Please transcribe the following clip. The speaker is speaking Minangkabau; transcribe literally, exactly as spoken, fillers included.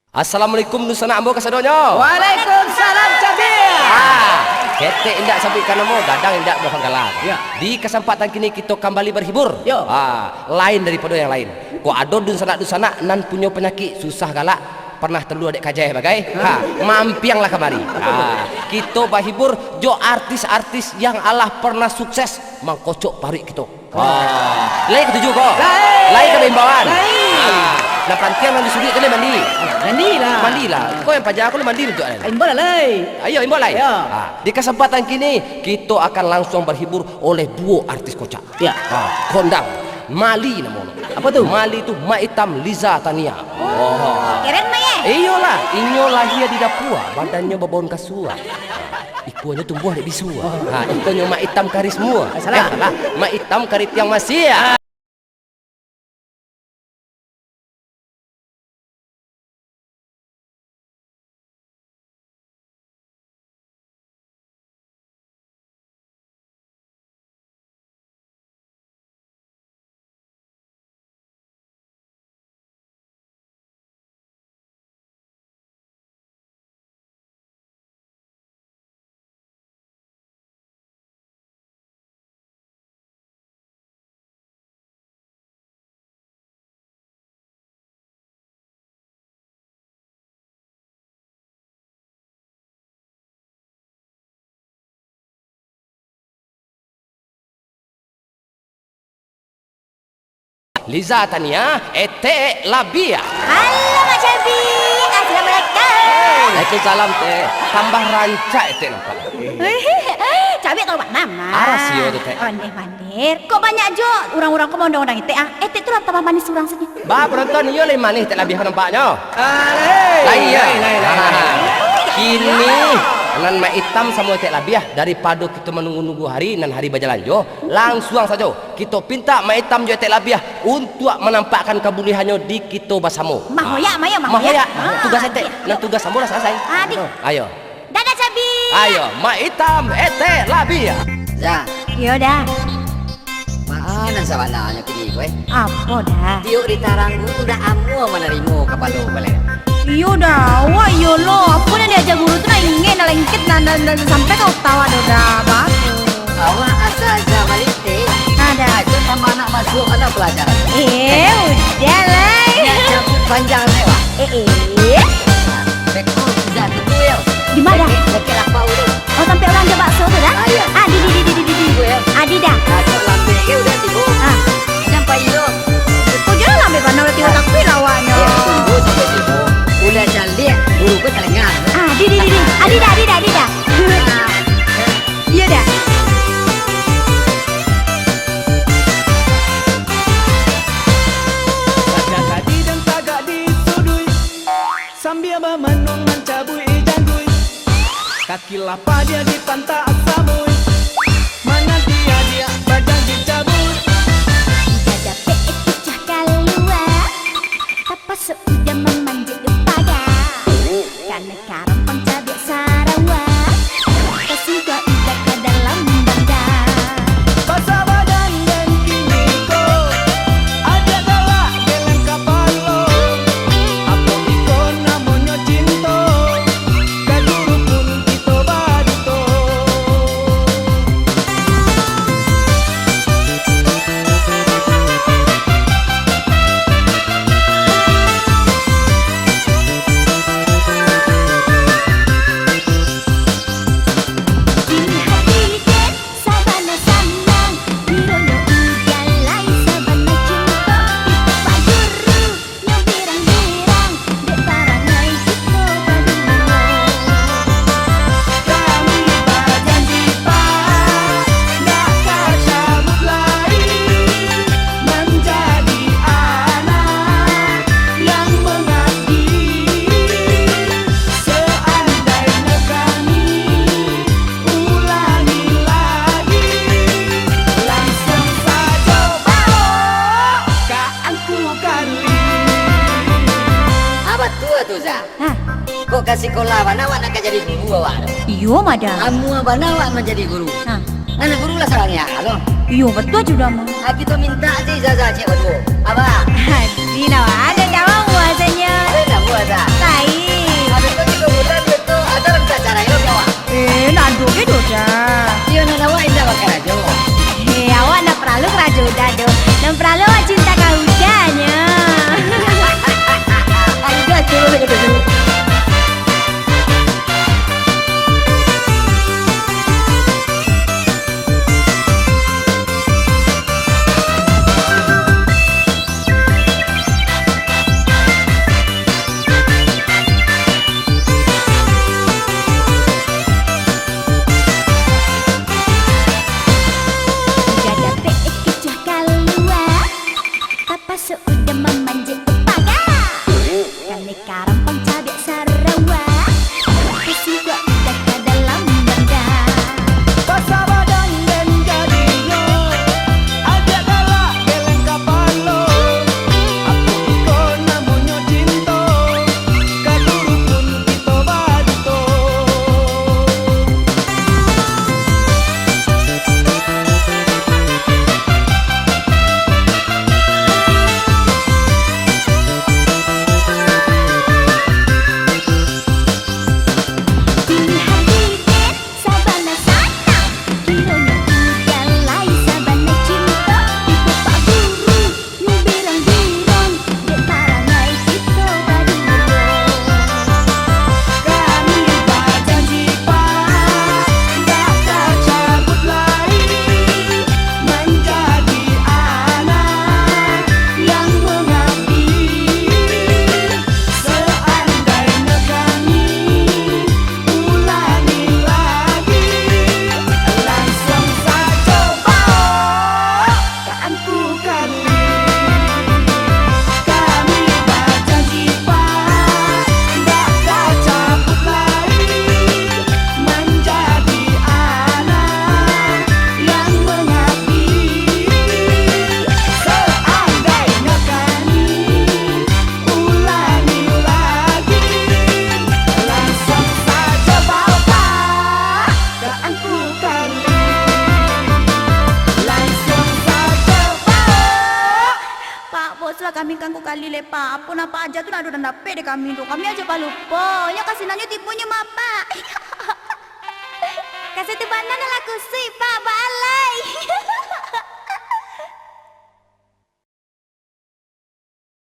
Assalamualaikum dunsanak ambo kasadonyo. Waalaikumsalam, Cabi. Ah, ketek indak sabuikkan namo, gadang indak bapanggala. Ya. Di kasempatan kini kito kambali bahibur. Yo. Ah, lain daripado yang lain. Kok ado dunsanak-dunsanak nan punyo panyakik susah galak, pernah talua dek kajai bagai, ha, mampianglah kamari. Ha, kito bahibur jo artis-artis yang alah pernah sukses mangkocok paruik kito. Wah, lai katuju ko? Lai. Lai ka imbauan? Lai. Ha, nan pantiang nan disuruik tu lai mandi. Mandilah. Mandilah. Ko yang paja ko lai mandi untuak lai. Imbau lah, lai. Ayo, imbau lai. Yo. Ha, di kasempatan kini, kito akan langsuang bahibur oleh duo artis kocak. Ya. Ha, kondang. Mali namo lo. Apo tu? Mali tu Mak Itam Liza Tania. Oh, keren, Mak, ye? Iyolah, inyo lahia di Dapua, badannyo babaun kasua. Ikuanyo tumbuah dek bisua. Ha, ikonyo Mak Itam Karismua. Salah. Eh, salah. Mak Itam Karitiang Masia. Liza Tania, Etek Labiah. Halo, Mak Cabi. Assalamualaikum. Waalaikumsalam, Tek. Tambah rancak Etek nampak. Wih, Cabi tahu bana mah. Arasio tu, Tek. Ondeh-ondeh. Kok banyak jo urang-urang ko maundang-undang Etek, ah? Etek tu lah tambah manih surang sajo. Ba, penonton, iyo lai manih Etek Labiah nampaknyo. Alai. Lai, yo? Lai, lai, lai, lai. Ha. Kini, nan Mak Itam samo Etek Labiah, daripado kito manunggu-nunggu hari, nan hari bajalan jo, langsuang sajo. Kito pintak Mak Itam jo Etek Labiah untuak manampakkan kabuliahannyo di kito basamo. Mahoyak, mayo, mahoyak. Mahoyak. Ah, tugas Etek. Nan tugas ambo lah salasai. Adik. Ayo. Dadah, Cabi. Ayo, Mak Itam, Etek Labiah. Dah. Iyo, dah. Maan nan sabananyo kini ko, eh? Apo, dah? Tiok di tarang guru dah amuah manarimo kapalo baleh. Iyo, dah. Awak iyo lo. Apo nan diaja guru tu nak ingek, nak lengket, nak, nak, nak sampai ka utawak, dah, dah. Bagus. Awak asa aja balik, Tek. Nah, dah. Aja tambah nak masuk anak pelajaran. Eh, udah lah. Nak cabut panjang lewat. Eh, eh. Beko sudah tunggu yo. Di mana? Beko, beko lapau tu. Oh, sampai orang jual bakso tu dah? Ah, iyo. Ah, di, di, di. Tunggu yo. Ah, di dah. Masuk lambek ke udah tibo. Ah. Sampai iyo. Kau jangan lambek pandang udah tibo, takut lawannya. Eh, tunggu sampai tibo. Udah caliak, guru pun talengah. Ah, di, di, di, di. Ah, di dah, di dah, di dah. Iyo dah. Pada tadi dan tagak di suduik, sambia bamanuang mancabuik jangguik. Kaki lapah dia dipantak sabuik, mananti adiak bajanji cabuik. Indak dapek eh picah kalua, tapasok indak mamanjek paga. Kana karampang cabiak sarawa, tasuntuak indak ka dalam banda. Basa badan den kini ko, adiak galak geleng kapalo. Apo iko namonyo cinto, ka guru pun kito baduto. Di hati den sabana sanang, bironyo ujan lai sabana cinto. Pak Guru nyo birang-birang, dek parangai kito baduo. Kami bajanji, Pak, ndak ka cabut lai. Manjadi anak yang mangabdi, seandainyo kami ulangi lagi, langsuang sajo baok ka Angku Karli. Ah, batua tu, Za. Hah? Kok ka sikola bana awak nak ka jadi guru awak tu? Iyo, mada. Amuah bana awak manjadi guru. Hah? Anak guru lah sabanyak lo. Iyo, batua juo, Mak. Ah, kito mintak se ijazah ciek baduo. Abah. Adi, ndak ado, ndak mampu rasonyo. Ndak mampu, Za. Lai, Kali le, Pak. Apo nan Apak aja tu ndak ado nan dapek dek kami tu. Kami aja balupo. Nyo kasinanyo timbunyo mah, Pak. Kasih tu bana nak lah kusuik, Pak. Baalai.